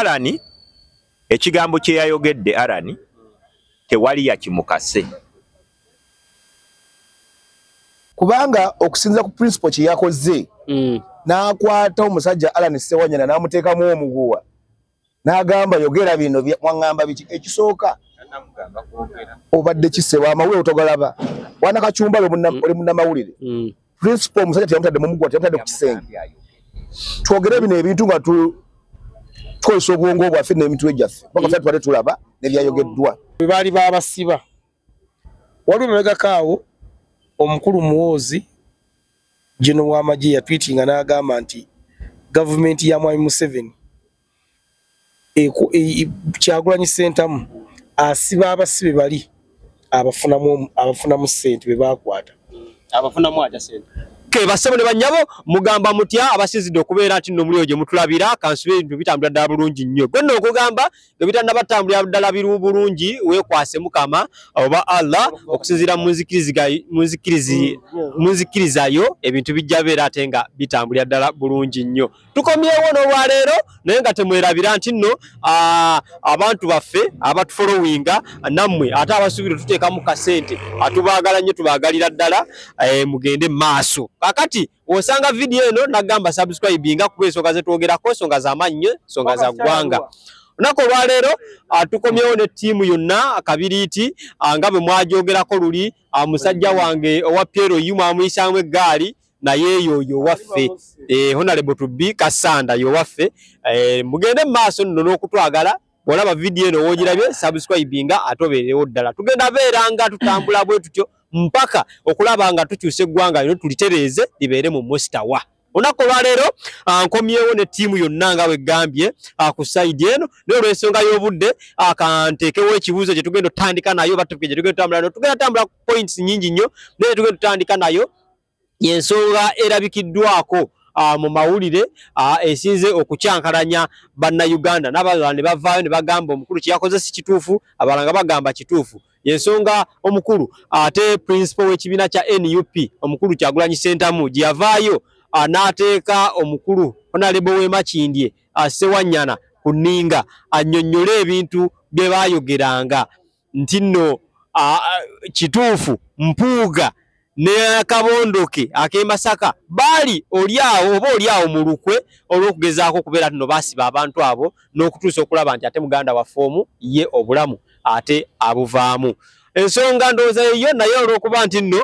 Alani ekigambo kye yayogedde Alani tewali yakimukase. Kubanga okusinza ku principle kye yakoze n'akwata omusajja Allan Ssewanyana n'amuteekamu omuguwa n'agamba yogera bino mwaŋŋamba biki. Ekisooka obadde kisebwa amawulire otogalaba wana Kachumba oli munnamawulire. Principle omusajja teyamutadde mu muguwa, teyamutadde ku kisenge. Twogere bino ebintu nga tukozesa obwongo bwaffe n'emitwe gyaffe paka ffe tubadde tulaba n'ebyayogeddwa. Bwe baali babasiba waliwo emabegako awo omukulu Muhoozi General w'amagye yatwitinga n'agamba nti gavumenti ya Mwami Museveni Kyagulanyi Ssentamu asiba abasibe bali abafunamu ssente be baakwata. Abafunamu atya ssente? Ke basebo ne bannyabo mugamba mutya abasinzidde okubeera nti nno muli gye mutulabira kansube ebintu bitambulira ddala bulungi nnyo. Gwe nno okugamba nga bitannaba ddala bulungi weekwase Mukama oba Allah okusinziira mu nzikirizayo ebintu bijja beera ate nga bitambulira ddala bulungi nnyo. Tukomyewo n'olwaleero naye nga temwerabira nti nno abantu baffe abatufollowinga nammwe ate abasuubira tuteekamu kasente atubaagala nnyo tubaagalira ddala mugende maaso. Kakati osanga video eno nagamba subscribinga kuba ensonga zetwogerako ensonga z'amaanyi nnyo ensonga za ggwanga. Olunaku olwaleero tukomyewo ne ttiimu yonna Kabiriiti nga bwe mwagyogerako luli musajja wange owa Piero yu mwamuyisaamu eggaali naye yoyo waffe Honorable Tubbi Kasanda yo waffe. Mugende mu maaso nno n'okutwagala bw'olaba video eno w'ogirabye subscribinga ate obeerewo ddala. Tugenda beera nga tutambula bwe tutyo mpaka okulaba nga tukyusa eggwanga lino tulitereeze libeere mu mustawa. Olunaku olwaleero nkomyewo ne ttiimu yonna nga bwe ku side eno naye olw'ensonga y'obudde kanteekewo ekibuuzo kye tugenda otandika nayo oba topic gye tugenda otambula nayo. Tugenda tambula points nnyingi nnyo naye tugenda tutandika nayo y'ensonga erabikiddwako mu mawulire esinze okukyankalanya bannayuganda n'abalala ne bavaayo ne bagamba omukulu kye yakoze si kituufu, abalala nga bagamba kituufu. Yensonga omukulu ate principal w'ekibiina kya NUP omukulu Kyagulanyi Ssentamu gye yavaayo n'ateeka omukulu Honorable w'e Makindye Ssewanyana ku nninga annyonnyole ebintu bye baayogeranga nti nno kituufu Mpuuga ne Kabondoke ak'e Masaka baali oli awo oba oli awo mu lukwe olw'okugezaako okubeera nti nno baasiba abantu abo n'okutuusa okulaba nti ate muganda waffe omu ye obulamu ate abuvaamu. Ensonga ndowooza eyo naye olw'okuba nti nno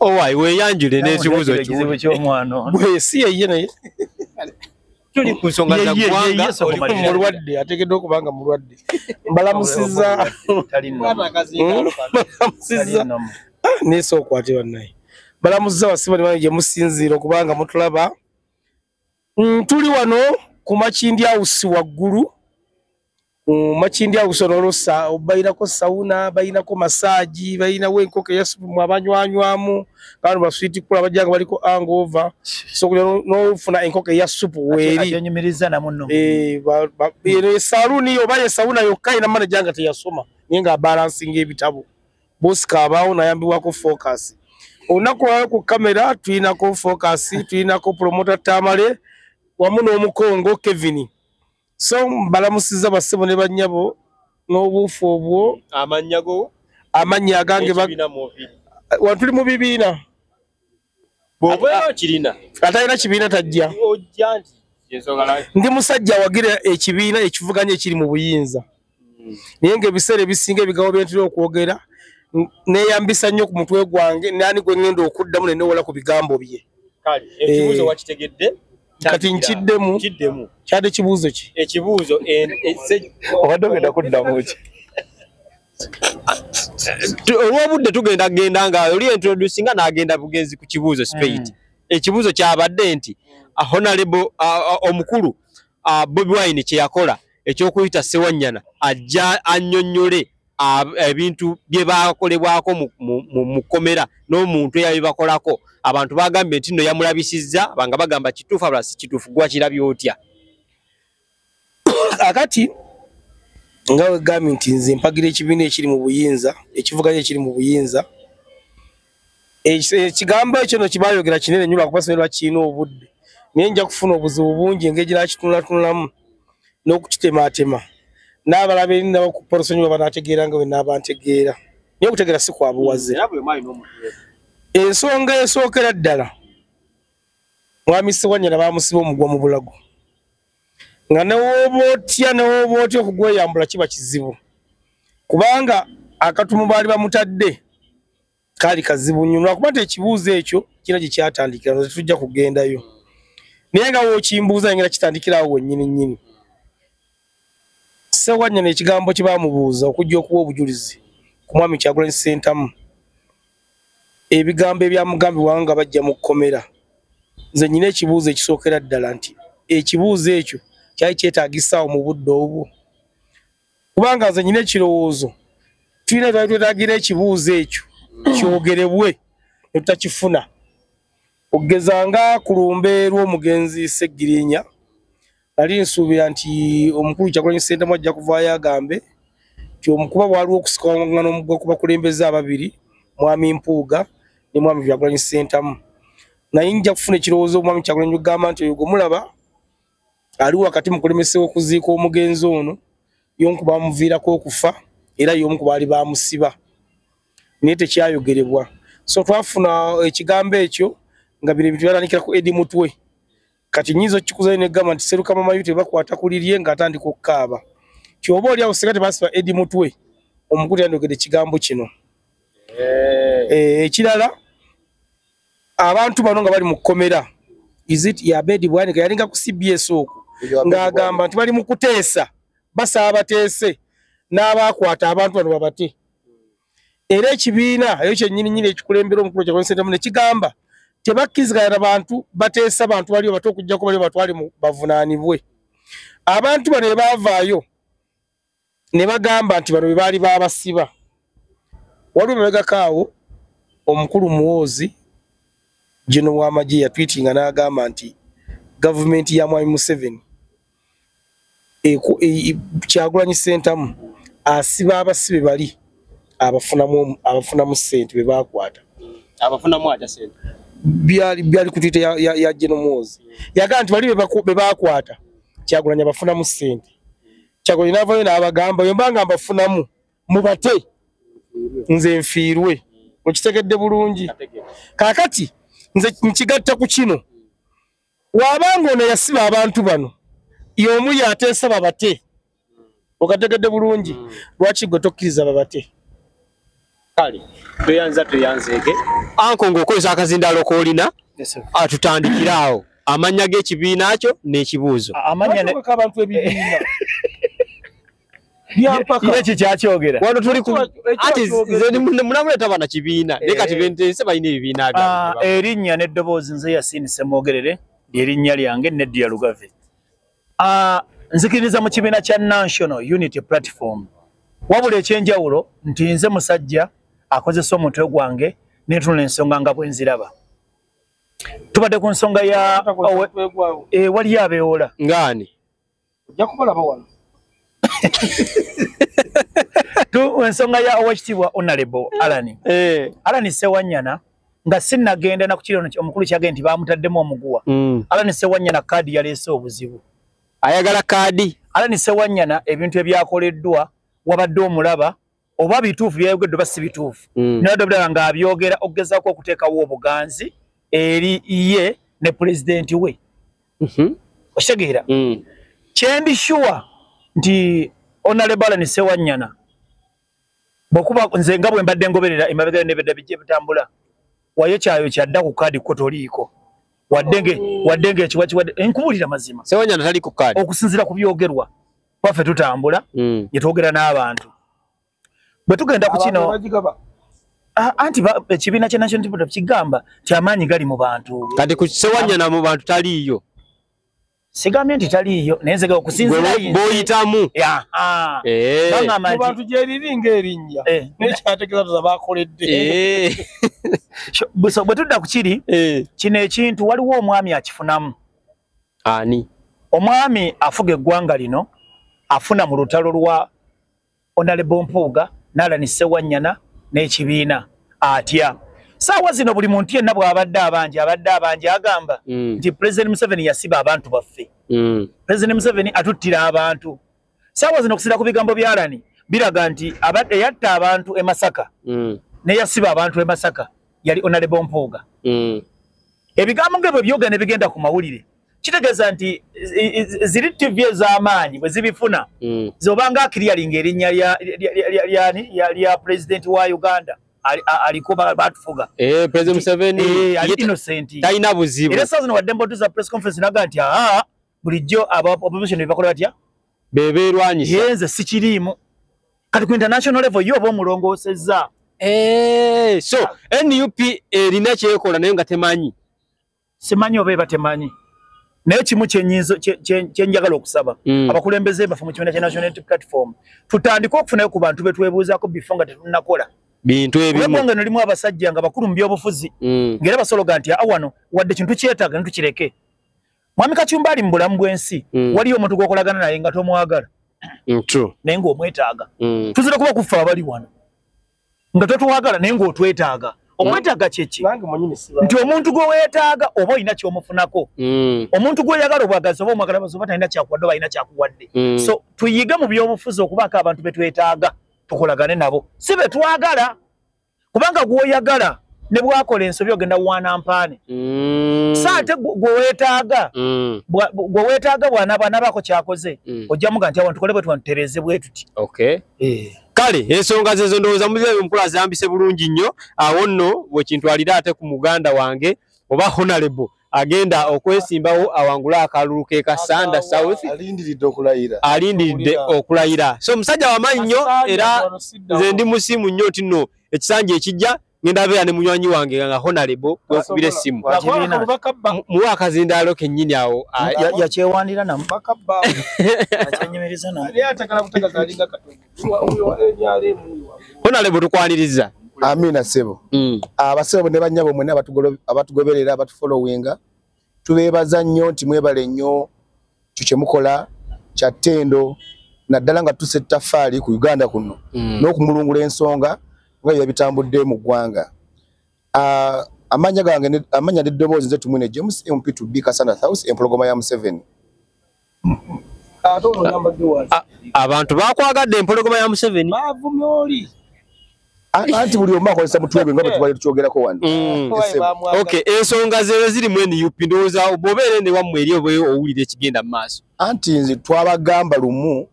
owaayi weeyanjule n'ekibuuzo kiwe si yeye naye tuli ku nsonga za ggwanga mulwadde ateekeddwa okuba nga mulwadde. Mbalamusizza neesa okwate bannaye. Mbalamusizza basiba ne bange gye musinziira okubanga mutulaba. Tuli wano ku Makindye House waggulu. Ku Makindye House olwo bayinako sauna, bayinako massage, bayinawo enkoko eya supu abanywannywamu, bano ba sweet kula bajja nga baliko hangover. So n'ofuna enkoko eya supu weeri. Akyonyumiriza na munno. Eno saluuni oba ye sauna yokka erina manager nga teyasoma naye nga abalansinga ebitabo. Bosco abaawo n'ayambibwako Focus. Olunaku olwaleero ku kamera tulinako Focus, tulinako promoter Tamale wamu n'omukongo Kevin. So mbalamusizza bassebo ne bannyabo n'obuufu obwo. Amannya go? Amannya agange wano tuli mu bibiina. Bw'obeera okirina. Atalina kibiina tajja. Ojja nti ndi musajja awagira ekibiina ekivuganya ekiri mu buyinza. Naye ng'ebiseera ebisinga ebigambo bye ntera okwogera neeyambisa nnyo ku mutwe gwange nani gwe ŋŋenda okuddamu ne neewola ku bigambo bye. Kale ekibuuzo wakitegedde? Kati nkiddemu. Kyadde kibuuzo ki? Ekibuuzo obadde ogenda kuddamu ki? Olw'obudde tugenda genda nga oli introducinga n'agenda bugenzi ku kibuuzo straight. Ekibuuzo kyabadde nti Honorable omukulu Bobi Wine kye yakola eky'okuyita Ssewanyana ajja annyonnyole ebintu bye baakolebwako mu kkomera n'omuntu eyabibakolako. Abantu bagambye nti nno yamulabisizza banga bagamba kituufu abalala si kituufu. Gwe wakirabye otya? Akati nga wegambye nti nze mpagira ekibiina ekiri mu buyinza ekivuganya ekiri mu buyinza. Ekigambo ekyo no kibayogera kinene nnyo lwakuba simanyi lwaki kirina obudde, naye nja kufuna obuzibu bungi engeri gye nakitunulatunulamu n'okukitemaatema n'abalaba eri nabo ku polosonyi banaategeera nga bwe naaba ntegeera, naye okutegeera si kwa buwaze. Ensonga esookera ddala, Mwami Ssewanyana baamusiba omugwa mu bulago, nga ne w'oba otya okugweyambula kiba kizibu, kubanga akatumu baali bamutadde kaali kazibu nnyo, lwakuba nti ekibuuzo ekyo kirina gye kyatandikira, tetujja kugendayo, naye nga w'okimbuuza ngenda kitandikira awo wennyini nnyini. Ssewanyana ekigambo kye baamubuuza okujja okuwa obujulizi ku Mwami Kyagulanyi Ssentamu, ebigambo ebyamugambibwa nga bajja mu kkomera, nze nnyina ekibuuzo ekisookera ddala nti ekibuuzo ekyo kyali kyetaagisaawo mu budde obwo, kubanga nze nnyina ekirowoozo tulina twali twetaagira ekibuuzo ekyo kyogerebwe ne tutakifuna. Okugeza nga ku lumbe lw'omugenzi Ssegirinya, nali nsuubira nti omukulu Kyagulanyi Ssentamu ajja kuvaayo agambe nti omukuba waliwo okusikangana omugwa ku bakulembeze ababiri, Mwami Mpuuga ne Mwami Kyagulanyi Ssentamu, naye nja kufuna ekirowoozo Mwami Kyagulanyi okugamba nti oyo gwe mulaba ali wakati mu kulemesebwa okuziika omugenzi ono, y'omu ku baamuviirako okufa era y'omu ku baali baamusiba, naye tekyayogerebwa. So twafuna ekigambo ekyo nga bino ebintu byatandikira ku Eddie Mutwe. Kati nnyinza okukikuzayo negamba nti Sserukama Mayu tebakwata ku lirye ng'atandika okukaaba, kyoba oli awo singa tebaasiba Eddie Mutwe, omukulu yandiyogedde ekigambo kino. Ekirala, abantu bano nga bali mu kkomera, is it Abedi Bwanika yalinga ku CBS okwo ng'agamba nti bali mu kuteesa, basaba bateese n'abaakwata abantu bano babate. Era ekibiina eyo kyennyini nnyini ekikulembera omukulu Kyagulanyi Ssentamu ne kigamba tebakkiriziganya na bantu bateesa bantu baliyo bato okuggyako baliyo batwale bavunaanibwe. Abantu bano ne baavaayo ne bagamba nti bano be baali baabasiba. Waliwo emabegako awo omukulu Muhoozi General w'amagye yatwitinga n'agamba nti gavumenti ya Mwami Museveni Kyagulanyi Ssentamu asiba abasibe bali abafunamu ssente be baakwata. Abafunamu atya ssente? Byali ku Twitter ya General Muhoozi. Yagamba nti bali be baakwata Kyagulanyi abafunamu ssente. Kyagulanyi n'avaayo n'abagamba bwe mba nga mbafunamu mubate nze nfiirwe. Okitegedde bulungi. Kaakati nze nkigatta ku kino, wabanga ono yasiba abantu bano y'omu yateesa babate, okategedde bulungi, lwaki gwe tokkiriza babate? Kale tweyanza tweyanzeege. Anko ng'okozesa akazindaalo k'olina, atutandikira awo amannya g'ekibiina kyo n'ekibuuzo. Abantu ebibiina kyakyogera wano tuli ku ati nze munamuleeta bana kibiina, naye kati benteese balina ebibiina byabwe. Erinnya n'eddoboozi nze Yasin Ssemwogerere, ly'erinnya lyange n'eddya Lugave. Nzikiririza mu kibiina kya National Unity Platform, wabula ekyenjawulo nti nze musajja akozesa omutwe gwange nentunula ensonga nga bwe nziraba. Tubadde ku nsonga ya waliyo abeewola ngaani ojja kubalaba wano. Ensonga ya Oweekitiibwa Honorable Allan Allan Ssewanyana, nga sinnagenda na ku kiri omukulu kyagenda nti baamutaddemu omuguwa. Allan Ssewanyana kaadi yaleese obuzibu, ayagala kaadi. Allan Ssewanyana ebintu ebyakoleddwa wabadde omulaba oba bituufu byayogeddwa oba si bituufu, naye ddala ng'abyogera okugezaako okuteekawo obuganzi eri ye ne pulezidenti we. Okitegeera? Kyendi sure nti Honorable Allan Ssewanyana bw'okuba nze nga bwe mbadde ngoberera emabega n'ebedda bijja bitambula, wayo kyayo kyadda ku kaadi ko toliiko, wadde ng'ekiwa kiwadde. Nkubuulira mazima, Ssewanyana tali ku kaadi okusinziira ku byogerwa kwaffe tutambula ne twogera n'abantu. Bwe tugenda ku kino anti ekibiina kya National Unity Platform kigamba nti amaanyi gali mu bantu. Kati ku Ssewanyana mu bantu taliiyo. Sigambye nti taliiyo, naye nze okusinziira bw'oyitamu. Mu bantu gye riri ng'erinnya n'ekyategeeza tuza baakoledde. Bwe tudda ku kiri kino ekintu waliwo omwami akifunamu. Ani? Omwami afuga eggwanga lino afuna mu lutalo lwa Honorable Mpuuga n'Allan Ssewanyana n'ekibiina atya. Saawa zino buli muntu yenna bw'abadde abanja agamba nti President Museveni yasiba abantu baffe. President Museveni atuttira abantu. Saawa zino okusinziira ku bigambo bya Alani biraga nti abadde yatta abantu e Masaka ne yasiba abantu e Masaka yali Honorable Mpuuga. Ebigambo ng'ebyo byogera ne bigenda ku mawulire kitegeeza nti ziri TV ez'amaanyi bwe zibifuna zobanga akiriyalinga erinnya lya President wa Uganda aliko batufuga. President Museveni ali innocent, talina buzibu. Era saawa zino wadde mbotuza press conference naga nti bulijjo aba opposition bebakola batya bebeerwanyisa, ye nze sikiriimu. Kati ku international level yo oba omulongoosezza. So NUP erina kyekola naye nga temanyi. Simanyi oba eba temanyi, naye kimu kyenjagala okusaba abakulembeze baffe mu kibiina kya National Unity Platform, tutandike okufunayo ku bantu betwebuuzaako bifo nga tetunnakola bintu ebimu. Ebbanga eno limu abasajja nga bakulu mu byobufuzi ng'era basologa nti awano wadde kintu kyetaaga ne tukireke. Mwami Kachumba ali mu bulamu bw'ensi, waliyo omuntu gw'okolagana naye nga tomwagala naye ng'omwetaaga. Tuzira kuba kufa abali wano nga totwagala naye ng'otwetaaga. Okwetaaga kyeki? Nti omuntu gwe weetaaga oba olina ky'omufunako. Omuntu gw'oyagala obwagazi oba omwagala oba talina kyakuwadde oba alina kyakuwadde. So tuyige mu byobufuzi okubaako abantu be twetaaga tukolagane nabo, si be twagala, kubanga gw'oyagala ne bw'akola ensobi ogenda waana mpaane. So ate gwe weetaaga bw'anabaako ky'akoze ojja muga nti awo tukole bwe tutereze bwe tuti. Kale ensonga zezo ndowooza muzeeyi omukulu azambise bulungi nnyo. Awo nno bwe kintwalira ate ku muganda wange oba Honorable agenda okwesimbawo awangule akalulu ke Kasanda South, alindiridde okulayira. So omusajja wamaanyi nnyo, era nze ndi musiimu nnyo nti nno ekisanja ekijja ngenda abeera ne munywanyi wange nga Honorable gwekubira essimu muwe akazindaalo kennyini awo yakyewandira namu akyenyumiriza namu. Honorable tukwaniriza. Amina ssebo. Abasebo ne bannyabo mwenna abatugoberera abatufollowinga tubeebaza nnyo nti mwebale nnyo kyo kye mukola kya ttendo, naddala nga tussa ettaffaali ku Uganda kuno n'okumulungula ensonga nga byebitambudde mu ggwanga. Amannya gange amannya n'eddoboozi nze Tumwine James MP to B Kasanda South, empologoma ya Museveni. Abantu bakwagadde empologoma ya Museveni. Anti buli omu akozesa mutwe gwe nga bwe tubadde tukyogerako wano. Okay, ensonga zezo ziri mu NUP ndowooza bw'obeera ne wammwe eri oba owulira ekigenda mu maaso. Anti nze twabagamba lumu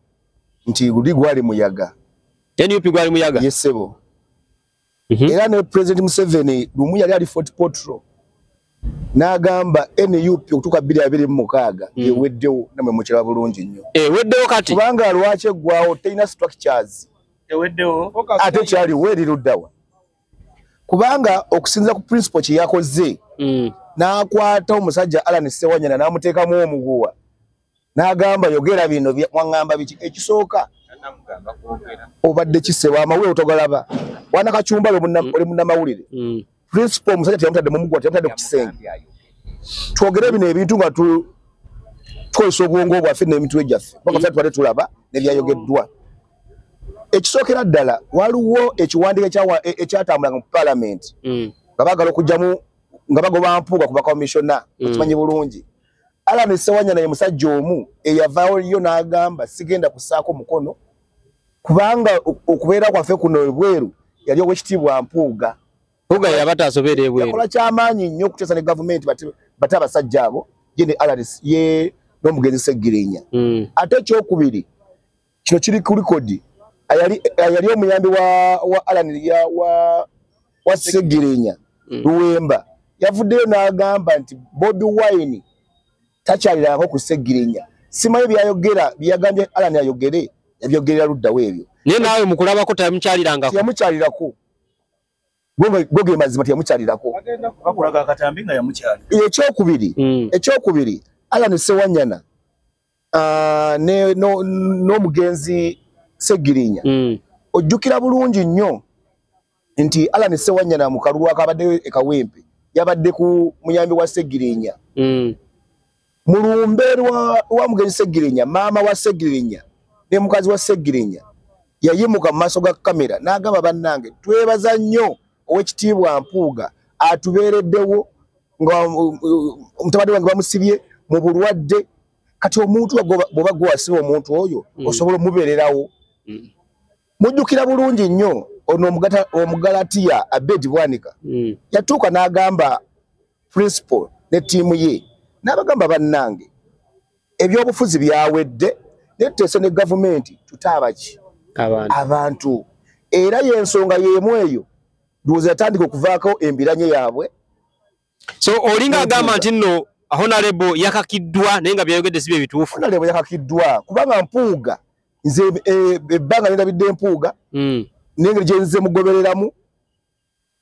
nti guli gwali muyaga. NUP gwali muyaga? Yes ssebo. Era ne President Museveni lumu yali ali Fort Portal n'agamba NUP okutuuka 2026 eweddewo, nammwe mukiraba bulungi nnyo. Eweddewo kati? Kubanga lwaki eggwawo terina structures. Eweddewo. Ate kyaliwo eri luddawa. Kubanga okusinziira ku principle kye yakoze n'akwata omusajja Allan Ssewanyana n'amuteekamu omuguwa n'agamba yogera bino mwaŋŋamba biki. Ekisooka obadde kisebwa amawulire otogalaba. Bwana Kachumba oli munnamawulire. Principle omusajja teyamutadde mu muguwa, teyamutadde ku kisenge. Twogere bino ebintu nga tukozesa obwongo bwaffe n'emitwe gyaffe kubanga ffe tubadde tulaba n'ebyayogeddwa. Ekisookera ddala waliwo ekiwandiiko ekyatambulanga mu Parliament nga baagala okuggyamu nga bagoba Mpuuga ku bakomishona, okimanyi bulungi. Allan Ssewanyana ye musajja omu eyavaayo n'agamba sigenda kussaako mukono kubanga okubeera kwaffe kuno ebweru yali owekitiibwa Mpuuga. Mpuuga yabata asobeera ebweru. Yakola kyamaanyi nnyo okuteesa ne gavumenti bate abasajja abo ye ne Allan ye n'omugenzi Ssegirinya. Ate ekyokubiri kino kiri ku likodi ayali omuyambi wa Allan wa Ssegirinya Luwemba yavuddeyo n'agamba nti Bobi Wine takyalirangako ku Ssegirinya. Simanyi byayogera byeyagambye Allan ayogere yabyogerera luddawo ebyo. Naye naawe mukulabako teyamukyalirangako. Teyamukyalirako. Go ge mazima teyamukyalirako. Bakulaga akatambi nga yamukyalira. Ekyokubiri Allan Ssewanyana n'omugenzi Ssegirinya ojjukira bulungi nnyo nti Allan Ssewanyana mu kalulu akabadde e Kawempe yabadde ku muyambi wa Ssegirinya. Mulumbe wa mugenzi Ssegirinya, maama wa Ssegirinya ne mukazi wa Ssegirinya yayimuka mu maaso ga kamera n'agamba bannange twebaza nnyo owekitiibwa Mpuuga Atubeereddewo nga mutabani wange bamusibye mu bulwadde. Kati omuntu bw'oba gwe wasiba omuntu oyo osobola omubeererawo. Mujjukira bulungi nnyo ono Omugalatiya Abedi Bwanika yatuuka n'agamba principal ne ttiimu ye n'abagamba, bannange, ebyobufuzi byawedde, naye tuteese ne gavumenti tutaabaki abantu. Era y'ensonga y'emu eyo ndowooza yatandika okuvaako embiranye yaabwe. So olinga agamba nti nno Honorable yakakiddwa, naye nga byayogedde si bye bituufu. Honorable yakakiddwa kubanga Mpuuga, nze ebbanga nendabidde Mpuuga n'engeri gye nze mugobereramu,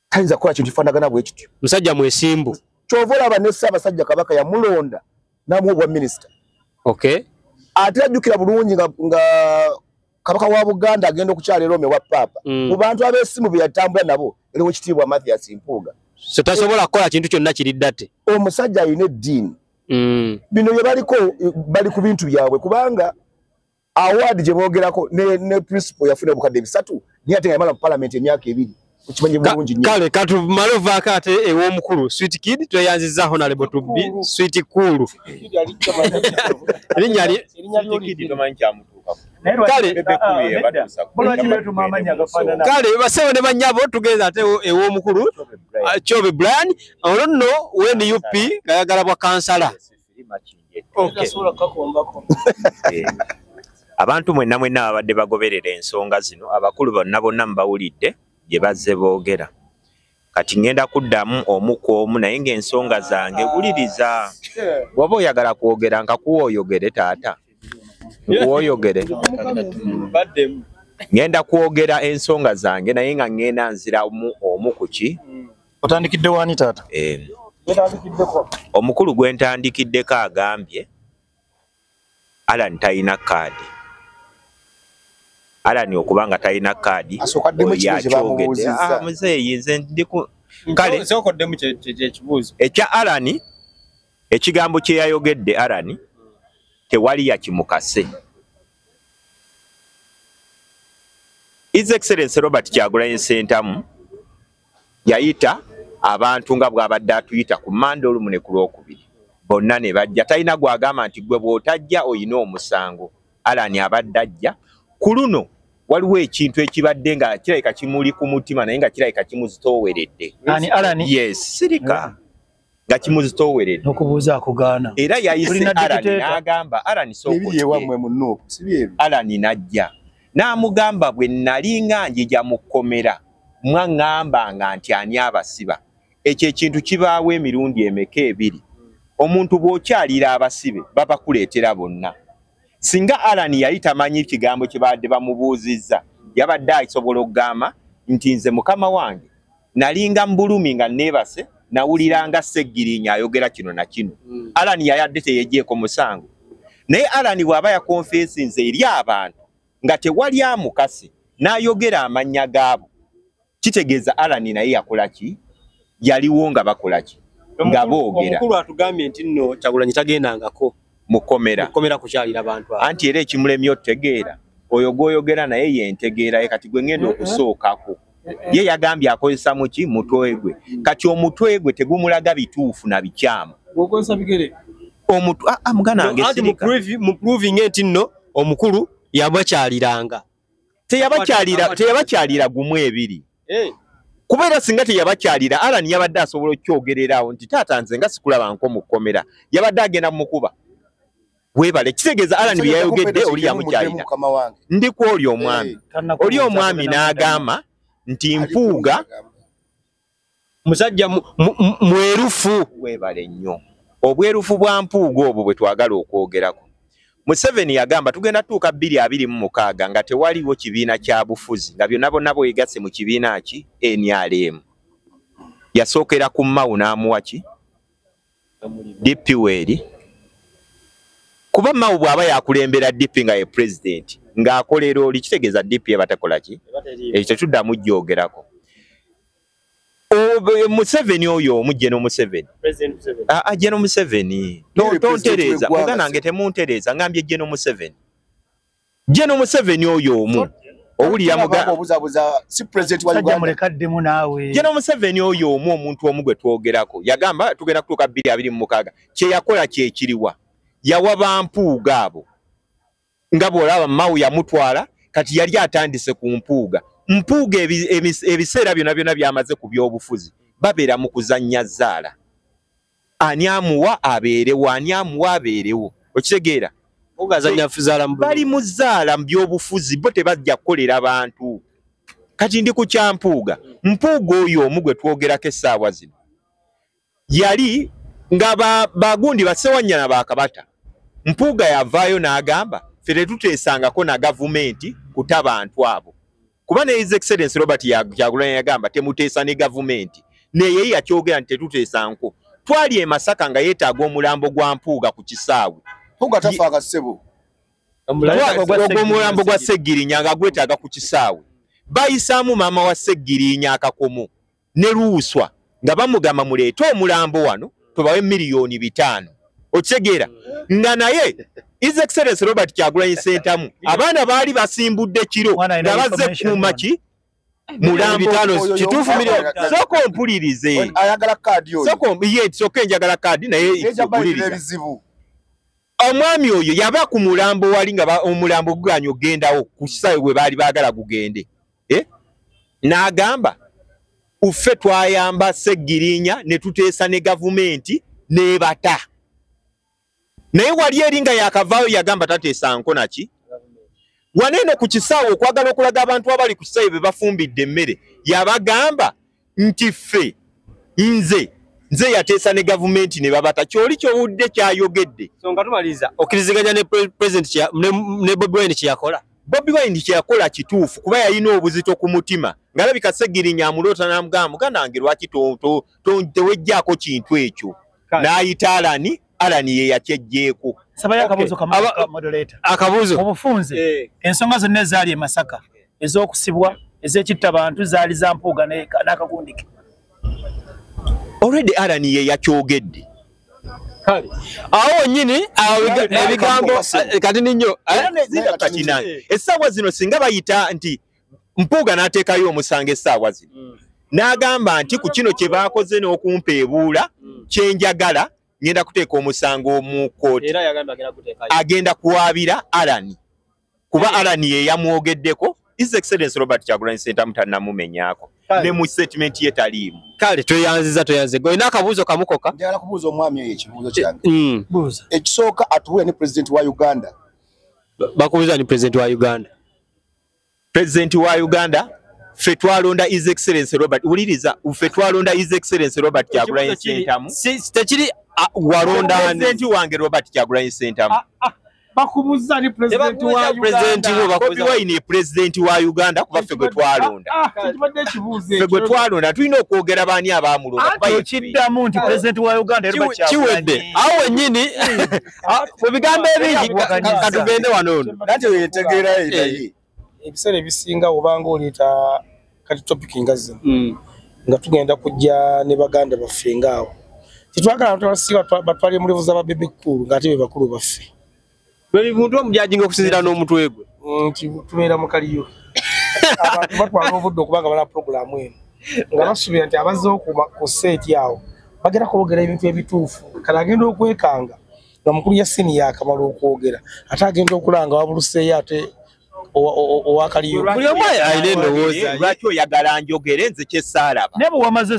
tayinza kukola kintu kifaanagana bwe kityo. Musajja mwesimbu. Ky'ova olaba ne Ssaabasajja Kabaka yamulonda n'amuwa obwa minisita. Okay. Ate ajjukira bulungi nga Kabaka wa Buganda agenda okukyala e Rome wa Paapa, mu bantu ab'essimu be yatambula nabo eriwo Ekitiibwa Mathias Mpuuga. So tasobola kukola kintu kyonna kiri ddate. Omusajja alina eddiini. Bino bye baliko bali ku bintu byabwe, kubanga award gye boogerako ne principal yafuna 3,000, naye ate nga yamala mu parliament emyaka 2. Okimanyi bulungi nnyo. Kale katumale ovaako ate ew'omukulu Sweet Kid, tweyanzizza Honorable Tubbi Sweet Cool. Erinnya lye Kale kale bassebo ne bannyabo, tugenze ate ew'omukulu Kyobe Brian, olwo nno we NUP ng'ayagala bwa kansala. Okay. Abantu mwenna mwenna ababadde bagoberera ensonga zino, abakulu bonna bonna mbawulidde gye bazze boogera. Kati ngenda kuddamu omu ku omu, naye ng'ensonga zange wuliriza. Bw'oba oyagala kwogera nkakuwa oyogere taata. Nkuwa oyogere. Ngenda kwogera ensonga zange, naye nga ngenda nziramu omu ku ki. Otandikidde wani taata? Omukulu gwe ntandikiddeko agambye Alan talina kaadi. Alan okuba nga talina kaadi Asooka addemu oyo ekibuuzo kye akyogedde. bamubuuzizza. Ah, muzeeyi, nze ndi ku kale Sooka oddemu ekibuuzo. Ekya Alan, ekigambo kye yayogedde Alan tewali yakimukase. His Excellency Robert Kyagulanyi Ssentamu yayita abantu nga bw'abadde atuyita ku Mmande olumu ne ku Lwokubiri, bonna ne bajja. Talina gw'agamba nti gwe bw'otajja oyina omusango. Alan abadde ajja. Ku luno waliwo ekintu ekibadde nga kirabika kimuli ku mutima, naye nga kirabika kimuzitooweredde. Ani, Alan? Yes, sirika, nga kimuzitooweredde. N'okubuuza akugaana. Era yayise Tulina Alan dictator. n'agamba Alan sooka Ebiri ojje. ewammwe mu NUP si byebyo? Alan n'ajja n'amugamba, bwe nali nga njija mu kkomera mwaŋŋambanga nti ani abasiba. Ekyo ekintu kibaawo emirundi emeka? Ebiri. Omuntu bw'okyalira abasibe babakuleetera bonna. Singa Alan yali tamanyi kigambo kye baadde bamubuuzizza, yabadde asobola okugamba nti nze mukama wange nalinga mu bulumi nga neebase, nawuliranga Seggirinya ayogera kino na kino. Alan yayadde teyegyeeko musango, naye Alan bw'aba yakonfesinze eri abantu nga tewali amukase n'ayogera amannya gaabo, kitegeeza Alan naye yakola ki? Yaliwo nga bakola ki? Nga boogera. Omukulu atugambye nti nno Kyagulanyi tagendangako Mukomera. Mukomera kukyalira bantu abo. Anti era ekimulemye otutegeera, oyo gw'oyogera naye yentegeera ye. Kati gwe ngenda okusookako, ye yagambye akozesa muki? Mutwe gwe. Kati omutwe gwe tegumulaga bituufu na bikyamu. Bw'okozesa bigere. Omutwe, ah, ah, muganda wange, Anti sirika. mu proving nti nno omukulu yabakyaliranga. Teyabakyalira, teyabakyalira gumu, ebiri. Kubeera singa teyabakyalira, Alan yabadde asobola okyogererawo nti taata nze nga sikulaba nko mu kkomera, yabadde agenda mukuba weebale. Kitegeeza Alan bye yayogedde oli yamukyalira. Mukama wange. Ndi ku oli omwami, oli omwami n'agamba nti Mpuuga Musajja mwerufu. Weebale nnyo. Obwerufu bwa Mpuuga obwo bwe twagala okwogerako. Museveni yagamba tugenda tuuka 2026 nga tewaliwo kibiina kya bufuzi, nga byonna bonna bwegasse mu kibiina ki? NRM. Yasookera ku Mao n'amuwa ki? DP weeri. Kuba Mao bw'aba yakulembera DP nga ye president ng'akolera oli, kitegeeza DP eba takola ki? Ekyo tetuddamu jjogerako. Museveni oyo omu, General Museveni. Ah, ah, General Museveni. Yeye president Tontereeza w'eggwanga. muganda wange, temuntereeza. Ngambye General Museveni, General Museveni oyo omu. Owulira obuzabuza si president wa Uganda. Mulekaddemu naawe. General Museveni oyo omu omuntu omu gwe twogerako yagamba tugenda kutuuka 2026 kye yakola kye kiriwa yawa bampuuga abo nga bw'olaba Mao yamutwala kati yali atandise ku Mpuuga. Mpuuga ebiseera byonna byonna byamaze ku byobufuzi babeera mu kuzannya zzaala. Ani amuwa abeerewo, ani amuwa abeerewo. Okitegeera? Bali mu zzaala mu byobufuzi bo tebajja kukolera bantu. Kati ndi ku kya Mpuuga. Mpuuga oyo omu gwe twogerako essaawa zino yali nga bagundi basewanyana bakabata. Mpuuga yavaayo n'agamba ffe tetuteesangako na gavumenti kuta bantu abo. Kuba ne His Excellency Robert Kyagulanyi yagamba temuteesa ne gavumenti. Naye yakyogera nti tetuteesanko. Twali e Masaka nga yeetaaga omulambo gwa Mpuuga ku kisaawe. Mpuuga tafa akasebo. Omulambo gwa Ssegirinya nga gwetaaga ku kisaawe. Bayisaamu maama wa Ssegirinya akakomo ne Luuswa nga bamugamba muleete omulambo wano tubawe 5,000,000. Okitegeera? Nga naye His Excellency Robert Kyagulanyi Ssentamu abaana baali basimbudde kiro nga bazze kuuma ki mulambo. Kituufu $5,000,000. Sooka ompulirize. Ayagala kaadi oyo. Sooka njagala kaadi naye mpuliriza. Omwami oyo yaba ku mulambo wali nga omulambo guganye ogendawo ku kisaawe bwe baali baagala gugende. N'agamba uffe twayamba Ssegirinya ne tuteesa ne gavumenti n'ebata. Naye wali eri nga yakavaayo yagamba tateesa nko naki. Waneeno ku kisaawe okwagala okulaga abantu abali ku kisaawe be bafumbidde emmere yabagamba nti ffe nze yateesa ne gavumenti ne babata. Kyoli kyowudde kyayogedde. So nga tumaliriza okkiriziganya ne president ne Bobi Wine kye yakola. Bobi Wine kye yakola kituufu kuba yalina obuzito ku mutima. Ng'alabika Ssegirinya amuloota n'amugamba muganda wange lwaki tewejjaako kintu ekyo. N'ayita Alani, Alani ye yakyejjeeko. Sabayo akabuuzo ka moderator. Akabuuzo. Obufunze ensonga zonna ezaali e Masaka ez'okusibwa ez'ekitta bantu zaali za Mpuuga n'akakundi ke. Already Alani ye yakyogedde. Kale awo nnyini ebigambo kati nnyo essaawa zino singa bayita nti Mpuuga n'ateekayo omusango essaawa zino n'agamba nti ku kino kye baakoze n'okumpa ebuula kye njagala ngenda kuteeka omusango mu kkooti. Agenda kuwaabira Alani kuba Alani ye yamwogeddeko. His Excellency Robert Kyagulanyi Ssentamu tannamumenyaako ne mu statement ye taliimu. Kale tweyanziza tweyanze. Olina akabuuzo kamukoka? Njagala kubuuza omwami oyo ekibuuzo kyange. Ekisooka atubuulire ni president wa Uganda. Bakubuuza ni president wa Uganda. President wa Uganda ffe twalonda His Excellency Robert. Wuliriza, ffe twalonda His Excellency Robert Kyagulanyi Ssentamu. Tekiri walonda president wange Robert Kyagulanyi Ssentamu. Bakubuuza ni president wa Uganda. Bobi Wine president wa Uganda kuba ffe gwe twalonda. Ffe gwe twalonda tulina okwogera baani abaamulonda. Okiddamu nti president wa Uganda Robert Kyagulanyi. Kiwedde. Awo wennyini mu bigambo ebingi katugende wano ono. Nanti weetegeera naye. Ebiseera ebisinga obanga oleeta kati topic nga zino nga tugenda kujja ne baganda baffe ngaawo. Tetwagala abantu abasinga batwale mu level za ba Bebe Cool ng'ate be bakulu baffe. Buli muntu omujajinga okusinziira n'omutwe gwe. Nti tubeera mu kaliyo. Abantu batwala obudde okubanga bala pulogulaamu eno nga basuubira nti abazzeewo ku seeti awo bagenda kwogera ebintu ebituufu. Kale agenda okwekanga nga mukulu Yasini yaakamala okwogera ate agenda okulanga wabuluseeyo ate owakaliyo. Buli omu alina endowooza. Lwaki oyagala njogere nze kye ssaalaba? Naye bwe wamaze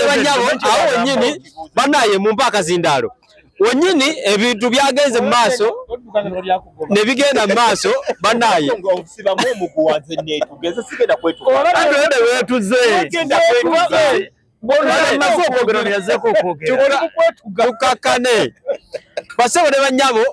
banyabo awo wennyini bannaye mumpe akazindaalo. Wennyini ebintu byagenze mu maaso ne bigenda mu maaso bannaye. Nsibamu omuguwa nze neetugeze sigenda kwetuga. Ate weetuze. Bw'omaze okwogera yazzeeko okwogera. Tukakkane. Bassebo ne bannyabo.